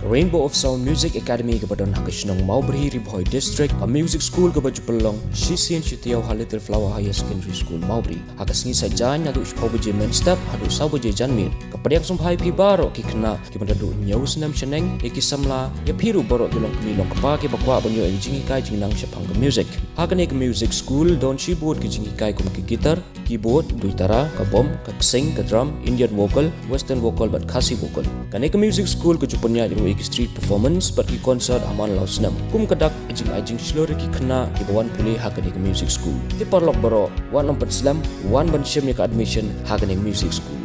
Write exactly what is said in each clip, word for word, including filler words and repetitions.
Rainbow of Sound Music Academy kaba don ha ka shnong Mawbri, Ri Bhoi District, ka music school kaba ju pynlong shisien shi taïew ha Little Flower Higher Secondary School, Mawbri. Ha ka sngi Saitjaiñ naduh shiphew baje mynstep haduh saw baje janmiet. Ka pdiang sngewbha ïa phi baroh ki khynnah kiba naduh hynñiew snem shaneng, ïa ki samla, ïa phi ruh baroh ki longkmie longkpa kiba kwah ban ïoh ïa ka jinghikai jingnang shaphang ka music. Ha kane ka music school don shibun ki jinghikai kum ka guitar, keyboard, duitara, ka bom, ka ksing, ka drum, Indian vocal, western vocal bad Khasi vocal. Kane ka music school ka ju pynïaid ruh ïa ki street performance bad ki concert ha man la u snem. Kum ka dak, ka jingai jingshlur ïa ki khynnah kiba wan pule ha kane ka music school. Te paralok baroh, wat nym pynslem, wan ban shim ïa ka admission ha kane ka music school.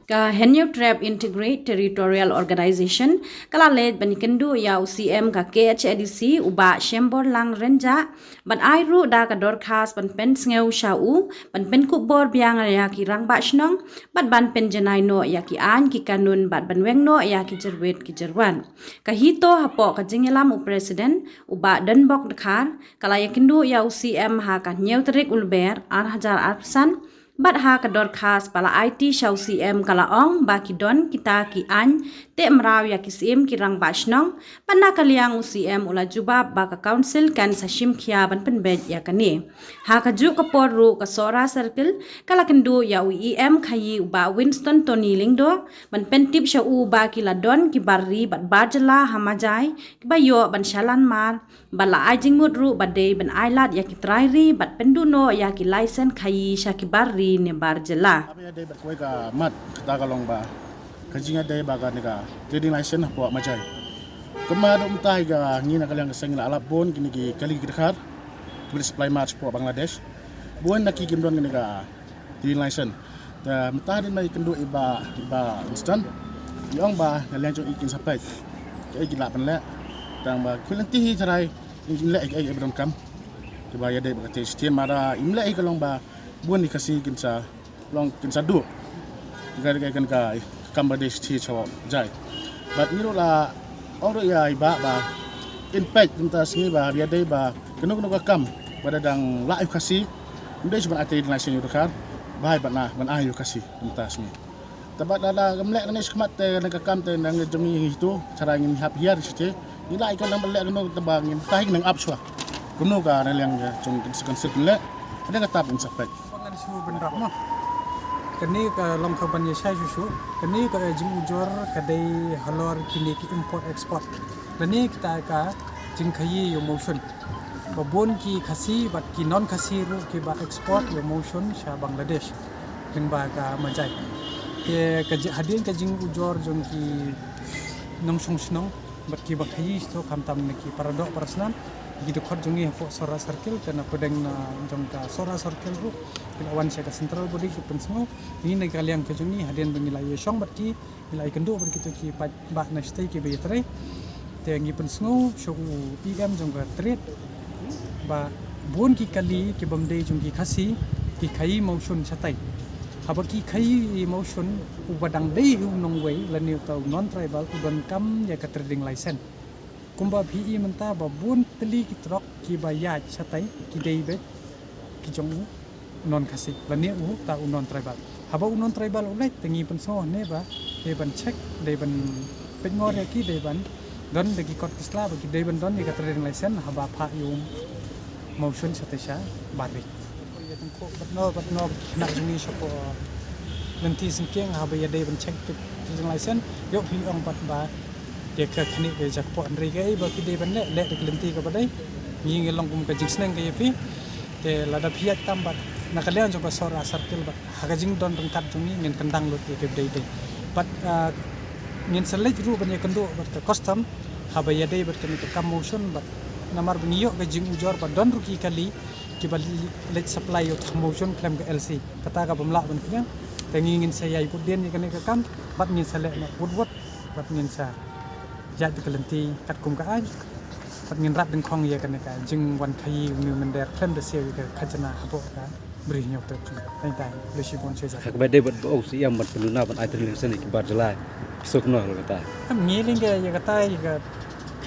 Ka Hynñiewtrep Integrated Territorial Organization ka la leit ban ïakynduh ïa u C M ka K H A D C, u Bah Shemborlang Rynjah, bad ai ruh da ka dorkhas ban pynsngew sha u ban pynkup bor biang ïa ki rangbah shnong, bad ban pynjanai noh ïa ki aiñ ki kanun, bad ban weng noh ïa ki jyrwit ki jyrwan. Ka HITO hapoh ka jingïalam u President, u Bah Donbok Dkhar, ka la ïakynduh ïa u C M ha ka hynñiew tarik u Lber, ar hajar arphew san, bad ha ka dorkhas ba la aiti sha u C M ka la ong ba ki don kita ki aiñ teh mraw ïa ki syiem ki rangbah shnong, bad na ka liang u C M u la jubab ba ka council kan sa shim khia ban pynbeit ïa kane. Ha kajuh ka por ruh, ka Sohra Circle ka la kynduh ïa u E M khaïi, u Bah Winston Tony Lyngdoh, ban pyntip sha u ba ki la don ki bar ri bad bar jylla ha Majai kiba ïoh ban shalan mar, bad la ai jingmut ruh ba dei ban ailad ïa ki trai ri bad pynduh noh ïa ki license khaïi sha ki bar ri ne bar jylla. Haba ïadei bad kawei ka mat, kata ka long ba ka jingïadei bad kane ka trading license hapoh Majai. Kumba haduh mynta hi ka, ngi na ka liang ka seng ngi la lap bun kine ki kali ki dkhar kiba dei supply mat shapoh Bangladesh. Bun na ki kim don kane ka trading license. Te mynta hadien ba ïakynduh i Bah, i Bah Winston, i ong ba na liang jong i kin sa peit kaei ki lah ban leh. Tang ba ki lynti hi tharai kin leh kaei kaei ba donkam. Te ba ïadei bad kata shisien, mara im leh hi ka long ba bun ki Khasi kin sa long, kin sa duh ïa ka, ïa ka, ïa ka kam ba dei shithi shawa jai. Bad ngi ruh la ong ruh ïa i Bah ba in peit mynta sngi ba ïadei ba kano kano ka kam ba da dang lah ïa u Khasi, ym dei shuh ban ai trading license ïa u dkhar, ba hai ban ai, ban ai ïa u Khasi mynta sngi. Te bad lada kam leh kane shakhmat te kane ka kam te na ngi jong ngi HITO tharai ngin hap hiar shithi. Ngi la ïa ka nang ban leh kano, te ba ngin, tang ngin ap shuwa kumno ka na liang jong ka council kin leh. Kane kata ngin sa peit. Ngan shu bynrap mo. Kane ka long ka ban ïa shai shuh shuh. Kane ka jingujor ka dei halor kine ki import export lane kita ka jingkhaïi ïa u mawshun. Ba bun ki Khasi bad ki non Khasi ruh kiba export ïa u mawshun sha Bangladesh lyngba ka Majai. Te ka ji-, hadien ka jingujor jong ki nongshong shnong bad kiba khaïi shuh, khamtam na ki paradoh parasnam, ki dkhot jong ngi hapoh Sohra Circle, te na pdeng na jong ka Sohra Circle ruh ki la wan sha ka central body ki pynsngew. Ngi na ka liang ka jong ngi, hadien ba ngi la ïashong bad ki, ngi la ïakynduh bad kito ki paidbah na shatei kiba ïatrei. Te ngi pynsngew sha u E M jong ka Trade ba bun ki kali kibym dei jong ki Khasi ki khaïi mawshun shatai. Haba ki khaïi mawshun, uba dang dei u nongwei lane uta u non tribal u donkam ïa ka trading license. Kumba phi i mynta ba bun tylli ki trok kiba ïaid shatai ki dei beit ki jong u non Khasi lane uta u non tribal. Haba u non tribal u leit, te ngi pynsngew hangne ba dei ban check, dei ban pynngor ïa ki, dei ban don da ki kot ki sla ba ki dei ban don ïa ka trading license haba phah ïa u mawshun shatai shabar ri. Ïa tyngkhuh bad no bad no ki khynnah jong ngi shapoh lynti syngkien haba ïadei ban check ka trading license. Ïoh phi ong pat ba ïa ka khyndiat ka jaka pok hynrei kaei ba phi dei ban leh, leh da ka lynti kaba dei. Ngi ngi long kum ka jingsneng ka ïa phi. Te lada phi ïaid tam bad na ka liang jong ka Sohra Circle bad ha ka jingdon ryngkat jong ngi, ngin kyndang lut ïa ka dei dei. Bad, ah, ngin sa leit ruh ban ïakynduh bad ka custom haba ïadei bad kane ka kam mawshun bad namar ba ngi ïoh ka jingujor ba don ruh ki kali kiba leit supply ïa u thang mawshun khlem ka L C. Kata ka bym lah ban pdiang. Te ngi ngin sa ïai bud dien ïa kane ka kam bad ngin sa leh noh wut wut bad ngin sa ïaid da ka lynti katkum ka aiñ bad ngin rat dyngkhong ïa kane ka jingwan khaïi une u mynder khlem da siew ïa ka khajna hapoh ka Bri ñiaw te. Nai tai, le shi bon shi za. Hak ba dei bad ba ong CM bad pynluna ban ai trading license ki bar jylla. Sok no kata. Am ngi ling ga ya kata ya ka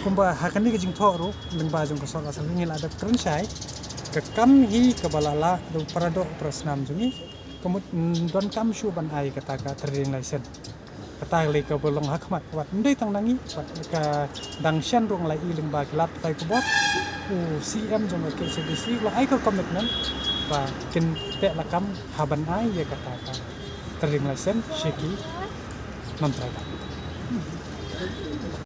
kumba ha kani ka jingthoh ru, ling ba jong ka sor asal ngi la dep kren shai. Ka kam hi ka ba la la du para doh para snam jong ngi. Ka mut don kam shu ban ai kata ka trading license. Kata le ka ba long ha khmat wat ndei tang nangi wat ka dang shen rung la i ling ba ki lat tai ku bot. U CM jong ka KHADC la ai ka commitment ba kin te la kam ha ban ai ya kata ka trading license shi ki non trai ba.